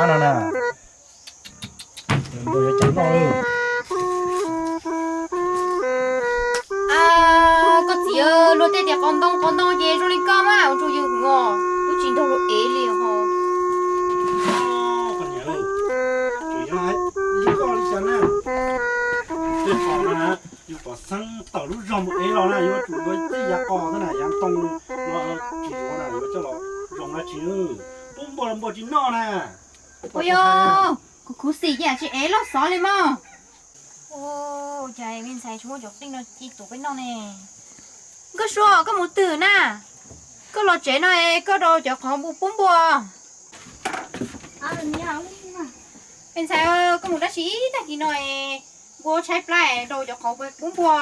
no na. Koj txiv, luag tej tias qos ntoo qos ntoo ces zoo li koj mas ua rau yus hwv os, twb tsis nrog luag ev li ho. Koj niam, tseem yog li koj li cas na? Tej qos no na, yus kom xeeb tawm lub zog mus ev los na, yuav tsum ua tej yav qos xwb na, yav ntoo no tsis yuav na, yuav coj los zoo dab tsi, pub npua los npua tsis noj na. Ua yog kuv khuv xim ces tsis ev loj xov li mog. Ua cas me ntxhais tsis muab cov qij no ci tuav peb noj ne? Nkauj Sua, koj mus twg na? Koj los tsev no es koj rau cov qhov pub npua. Me ntxhais, koj mus dab tsi ib tag kis no es npua tshaib plab es rau cov qhov pub npua.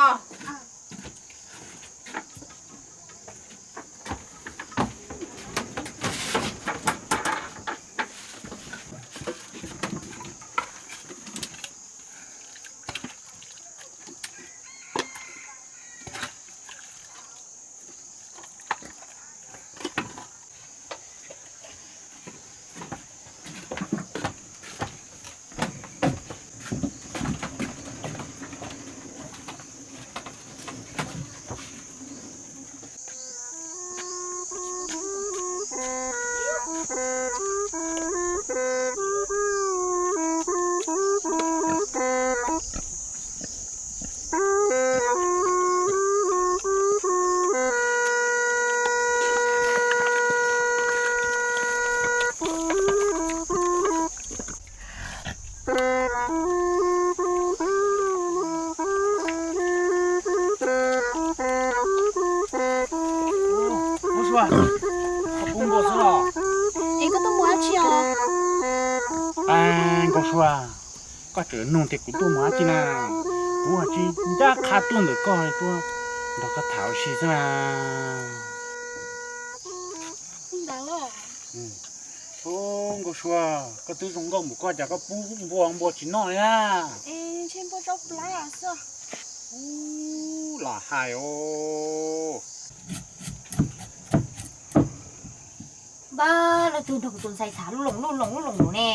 Nkauj Sua, koj pub npua xwb los? Es koj tuaj mus dab tsi os? Nkauj Sua, koj tseem nug tias kuv tuaj mus dab tsi na? Kuv tsis ncaj qha tuaj ntawm koj, tuaj nrog koj tham ua si xwb na. Nkauj Sua, koj twb zoo nkauj npaum koj cas koj pub npua npua tsis noj li na? Lam hais os. Npab, leej twg nrog kuv tus ntxhais tham lub loos lub loos lub loos ne?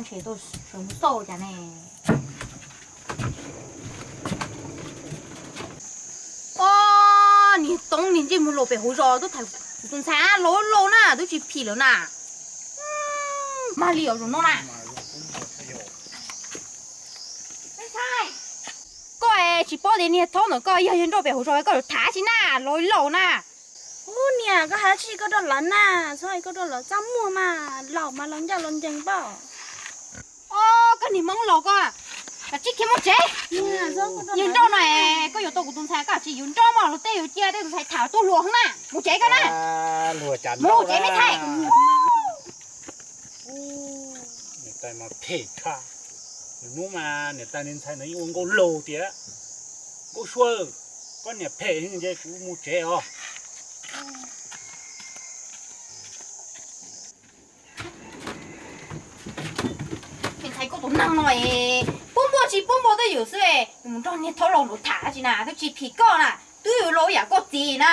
Ntshe tuaj sawv mus xauj cas ne? Niag Toob, niag ntsej muag laus pem hauv zos tuaj tham kuv tus ntxhais laus laus na, twb tsis phim lawm na. Mag li os, zoo no na. Koj tsis paub tias niag Thaub ntawm koj yog yawg nrauj pem hauv zos, koj yuav tham tsi na, laus laus na. Ub, niam, koj hais tsi koj rau lawv na, txhob koj rau lawv txaj muag mas, laus mas laus ncauj laus ncees npaum. Os, koj niag Hmoob laus koj, kav tsij khiav mus tsev. Yawg nrauj no es koj yuav tau kuv tus ntxhais, koj tsis yuav nrauj mas luag tej yuav cia tej tus ntxhais tham tuaj hluas heev na. Mus tsev koj na. Mus tsev me ntxhais. Niam tais mas phem tshaj. Nws hnub mas niam tais niag ntxhais no yeej ua nkauj laug tias, Nkauj Sua, koj niam phem heev ces kuv mus tsev os. Me ntxhais, koj tus neeg no es pub npua tsis pub npua twj ywm xwb, mus nrog niag Thaub laus nraud tham tsi na, twb tsis phim koj na, twb yuav laus yam koj txiv na.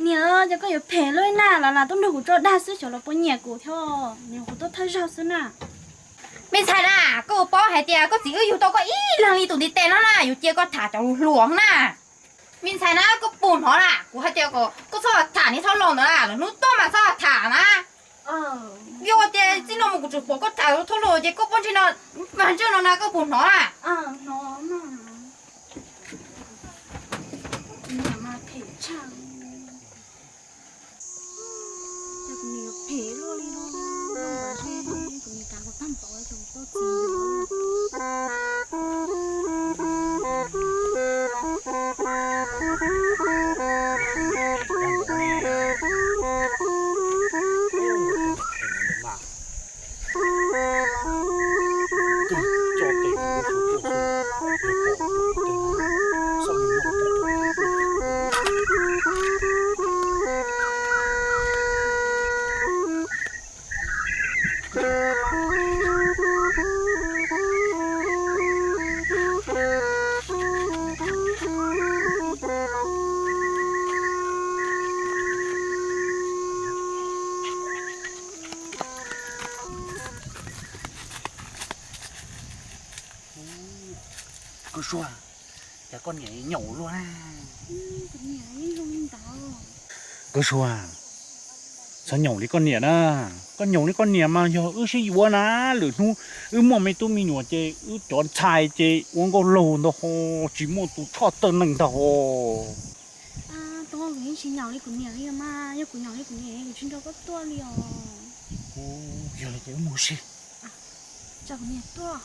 Niam, ces koj yuav phem luaj na, los lam tuaj nrog kuv tso dag xwb xyov los puas nyiam kuv thiab, niam, kuv tuaj thawj zaug xwb na. Me ntxhais na, koj paub hais tias koj txiv wb yug tau koj ib leeg li tus ntiv tes no na, yuav cia koj tham cov hluas hluas na. Me ntxhais na, koj puas hnov na, kuv hais tias kom koj txhob tham niag Thaub laus ntawd na, lwm hnub tuaj mas txhob tham na. Yog tias txij no mus kuv tseem pom koj tham Thaub laus ces koj poj ntseg no, mas ntsej no na, koj puas hnov na? Nkauj Sua, cas koj niam nyaum luaj na? Nkauj Sua, txhob nyaum li koj niam na. Koj nyaum li koj niam mas yog wb sib yuav na, lwm hnub wb muaj me tub me nyuam ces wb cov ntxhais ces ua nkauj laug ntag ho, tsis muaj tus tshoj tawg neeg ntag ho. Tub, kuv yeej tsis nyaum li kuv niam li mas, yog kuv nyaum li kuv niam kuv tsis nrog koj tuaj li os. Yog li ces wb mus ua si. Tso kuv niam tuaj.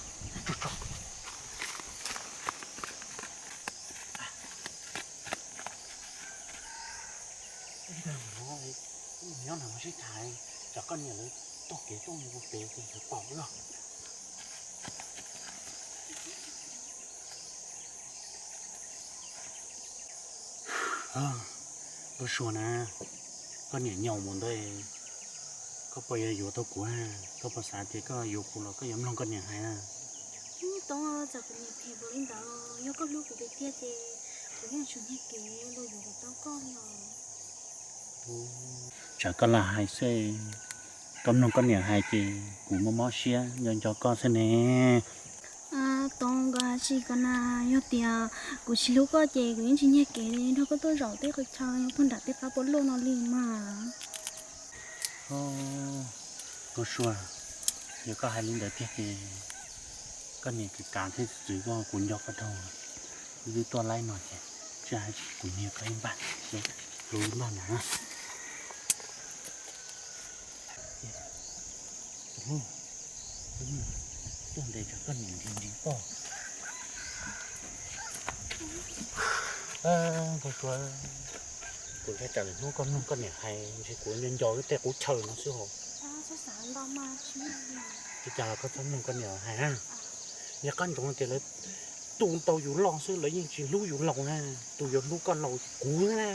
Nyob no sib tham, tsam koj niam lawv taug kev tuaj mus pem ces lawv pom wb. Nkauj Sua na, koj niam nyaum mus ntawd, koj puas yuav yuav tau kuv? Koj puas xav tias koj yuav kuv los koj yuav mloog koj niam hais na? Tub, txawm kuv niam phem npaum li ntawd, yog koj hlub kuv tiag tiag ces kuv yeej tsis nyiag kev los yuav kom tau koj li os. Tsam koj lam hais xwb, koj mloog koj niam hais ces kuv mob mob siab nco nco koj xwb ne. Tub, koj hais tsis koj na, yog tias kuv tsis hlub koj ces kuv yeej tsis nyiag kev nrog koj tuaj zaum tej qhov chaw puag nram tej qab pov luaj no li mas. Nkauj Sua, yog koj hais li ntawd tiag ces koj niam kis kav thiab txwv koj, kuv nco koj dhau. Wb tuaj laib no ces tsis hais tsis kuv niam koj ib npaj, hlub ib npaj na. Tuaj ntev tsam koj niam nrhiav nrhiav koj. Nkauj Sua, kuv ntshai tsam lwm hnub koj mloog koj niam hais ntshe kuv nco nco wb tej qub chaw no xwb hos. Ua cas los koj txhob mloog koj niam hais na. Yog qab ntsoov tias lawv tu tau yus loj xwb lawv yeej tsis hlub yus laus na, tus yuav hlub koj laus kuv na.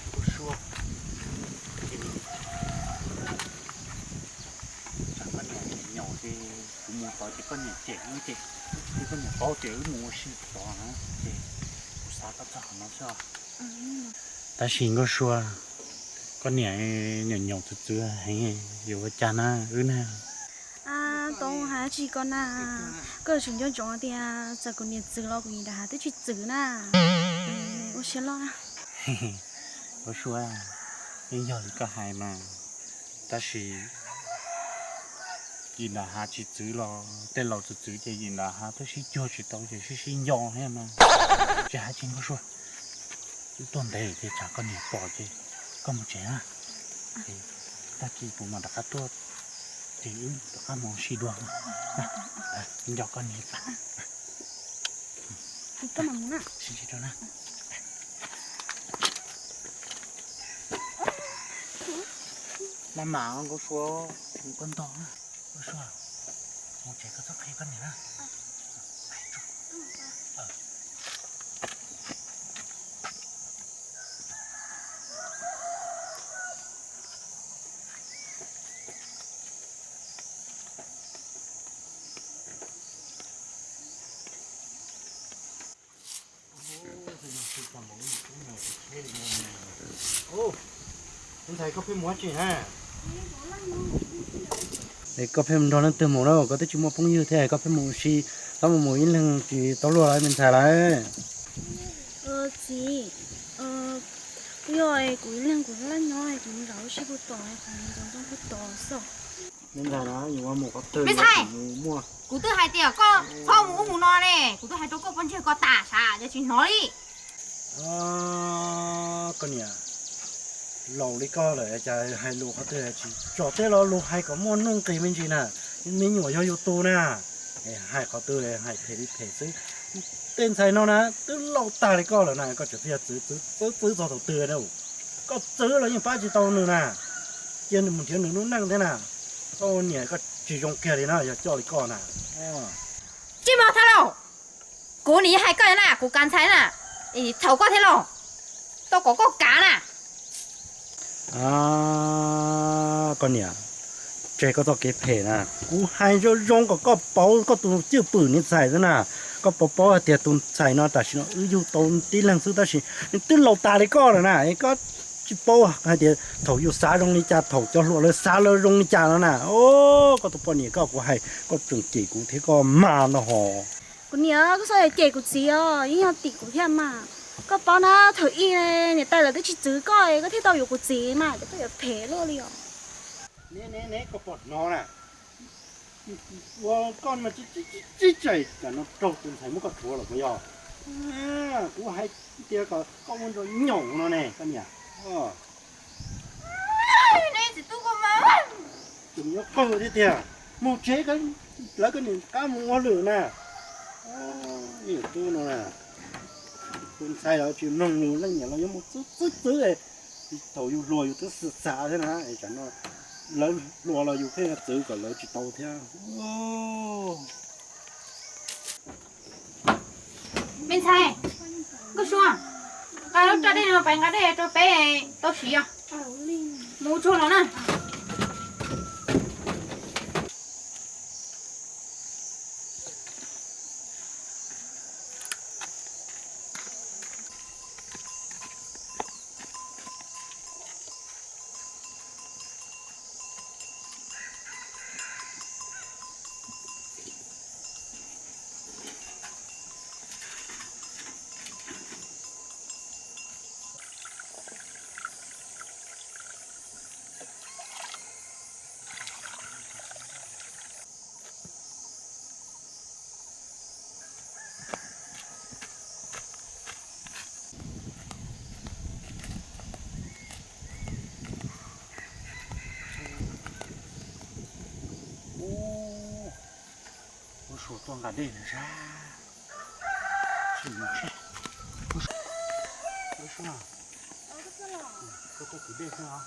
Nkauj Sua, tsam koj niam nyaum ces kuv mus tod ces koj niam cem wb ces, koj niam paub tias wb mus ua si tod na, ces kuv xav koj txog qhov no xwb. Tab sis Nkauj Sua, koj niam nyaum nyaum txwv txwv heev, yuav ua cas na wb na? Tub, hais tsis koj na, koj yuav tsum nco ntsoov tias txawm kuv niam txwv los kuv niam nram hav twb tsis txwv na. Ua siab loj na. Nkauj Sua, yeej yog li koj hais mas, tab sis yim nram hav tsis txwv los tej laus txwv txwv ces yim nram hav twb sib cuag tsis tau ces sib sib nco thiab mas. Tsis hais tsis Nkauj Sua, wb tuaj ntev ces tsam koj niam pom ces koj mus tsev na. Tag kis kuv mam rov qab tuaj ces wb rov qab mus ua si dua. Nco koj niam tas. Maj mam Nkauj Sua, mus koj ntog na. Nkauj Sua, mus tsev koj txhob qhia koj niam na. Ntxhais, koj pheej mus dab tsi na? Es koj pheej nrog leej twg mus na? Koj twb tsis muaj phooj ywg thiab koj pheej mus ua si, txhob mus mus ib leeg tsis tau luag lawm me ntxhais lawm. Txiv, kuv yog kuv ib leeg kuv laj nyob kuv mus zov ua si puag tod, kuv mus zov ntoo puag tod xwb. Me ntxhais na, yus mus qhov twg mus muaj. Kuv twb hais tias koj txhob mus ub mus no ne, kuv twb hais rau koj pob ntseg koj tas sav, yog tsis hnov li. Koj niam, laus li koj lawm cas hais lus qhov twg tsis tsom tej lo lus hais kom muaj nuj nqis me ntsis na. Me nyuam yog yus tus na, hais qhov twg hais phem li phem xwb. Tej ntxhais no na twb laus tag li koj lawm na, koj tseem pheej txwv txwv txog thaum twg na? Koj txwv los yeej pab tsis tau nws na, cia nws mus nrhiav nws lub neej thiab na. Koj ua niam koj tsis zoo kiag li na, yog coj li koj na. Tsis muaj thab lauj, kuv nim hais koj na, kuv kav ntxhais na, txhaum koj thiab lauj, tau kom koj kav na. Koj niam, tseg koj txoj kev phem na, kuv hais zoo zoo kom koj pauv koj tus cwj pwm niag ntxhais xwb na. Koj puas paub hais tias tus ntxhais no tam sim no wb yug tau tib leeg xwb tab sis nws twb laus tas li koj lawm na, koj tsis paub hais tias thaum yus xav zoo li cas, thaum cov hluas lawv xav lawv zoo li cas no na. Os, koj tus poj niam koj, kuv hais koj tseem cem kuv thiab koj mas no ho. Kuv niam, koj txhob cem kuv txiv os, yeej yog tim kuv thiab mas. Koj paub na, thaum ub niam tais lawv twb tsis txwv koj, koj thiaj tau yuav kuv txiv mas, ces koj yuav phem luaj li os. Ne ne ne, koj pom no na, ua koj mas tsis txais kom no raug tus ntxhais muab koj rhuav los puas yog? Kuv hais tias kom koj ua nrog nyoos no ne koj niam. Tseem yuav qawg thiab tiag, mus tsev, lawv koj niam qab mus ua lwm na. Tub no, tus ntxhais los tsis mloog lus, leej niam los yuav mus txwb txwb txwb. Thaum yus hluas yus twb xav xav thiab na, tsam no lawv hluas los yus pheej txwv kom lawv tsis tau thiab. Me ntxhais, Nkauj Sua, nqa lub raj dej no pais nqa dej rau peb tau siv os. Mus tsuag los na. Nkauj Sua tuaj nqa dej no sab. Nkauj Sua, koj tuaj kwv dej xwb os.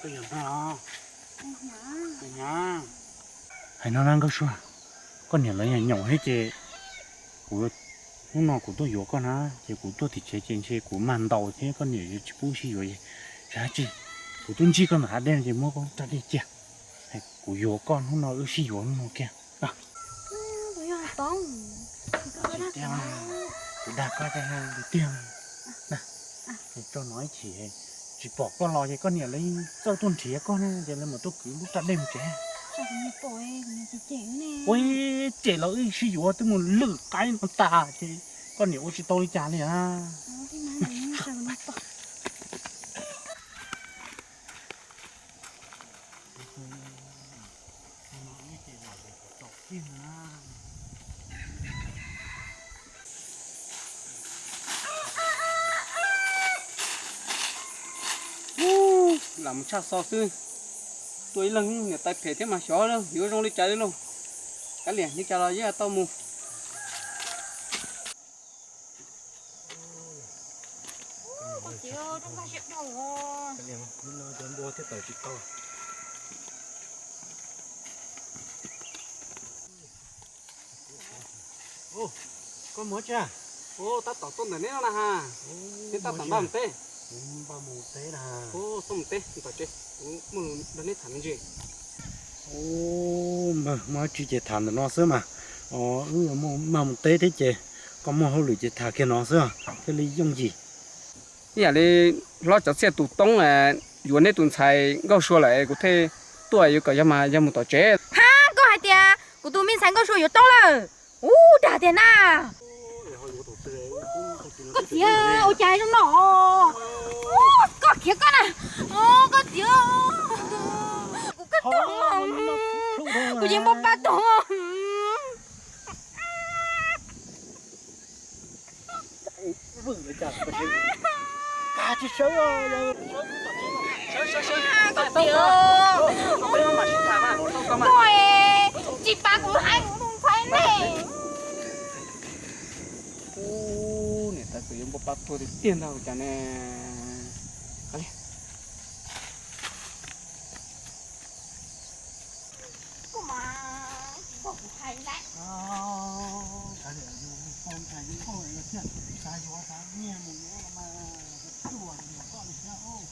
Koj yog no, koj yog no. Hais no na Nkauj Sua, koj niam lawv nyoos thiab ces kuv, hnub no kuv tuaj yuav koj na, ces kuv tuaj tim tsev ces ntshe kuv mag ntaus thiab koj niam yuav tsis pub sib yuav. Tsis hais tsis, kuv twb ntsib koj ntawm hav dej ces muab koj raj dej cia. Kuv yuav koj hnub no, wb sib yuav hnub no kiag. Tsis tiag, kuv dag koj tiag tiag. Tso no ib chim, tsis pom koj los ces koj niam lawv txawj tuaj nrhiav koj na, ces lawv mam tuaj kwv lub raj dej mus tsev. Ua cem los wb sib yuav twb mus lwm qaib no tas ces koj niam ua tsis tau li cas li a. Lam mus tshaj xo xwb. Tuaj ib leeg niam tais phem thiab mas xyov yuav zoo li cas li lauj. Kav liam li cas los yeej tau mus. Koj mus tsi? Tab tom tuaj ntawm neb no na ha. Neb tab tom npaj mus teb? Xub mus teb tom tsev, kuv muaj lus nrog neb tham me ntsis. Muaj dab tsi ces tham ntawm no xwb mas. Wb yuav maj mus teb thiab ces koj muaj hauj lwm ces tham kiag no xwb thiaj li yooj yim. Ib yam li hlob Cov Txhiaj tus toob yuav neb tus ntxhais Nkauj Sua lawm kuv thiaj tuaj, yuav kom yog mas yog mus tom tsev. Ha, koj hais tias kuv tus me ntxhais Nkauj Sua yuav toob lawm? Ub, dag tiag na. Koj txiv, ua cas zoo no? Koj khiav koj na. Koj txiv, kuv koj toob, kuv yeej muaj pab toob. Koj txiv, tsis pab kuv hais kuv tus ntxhais ne. Niam tais kuv yuav npau pab tuag tiag tiag ntag cas ne. Koj mas tsis pom kuv hais lawm. Xav yuav xav nyiaj mus yuav los mas tsuas yuav koj li thiab.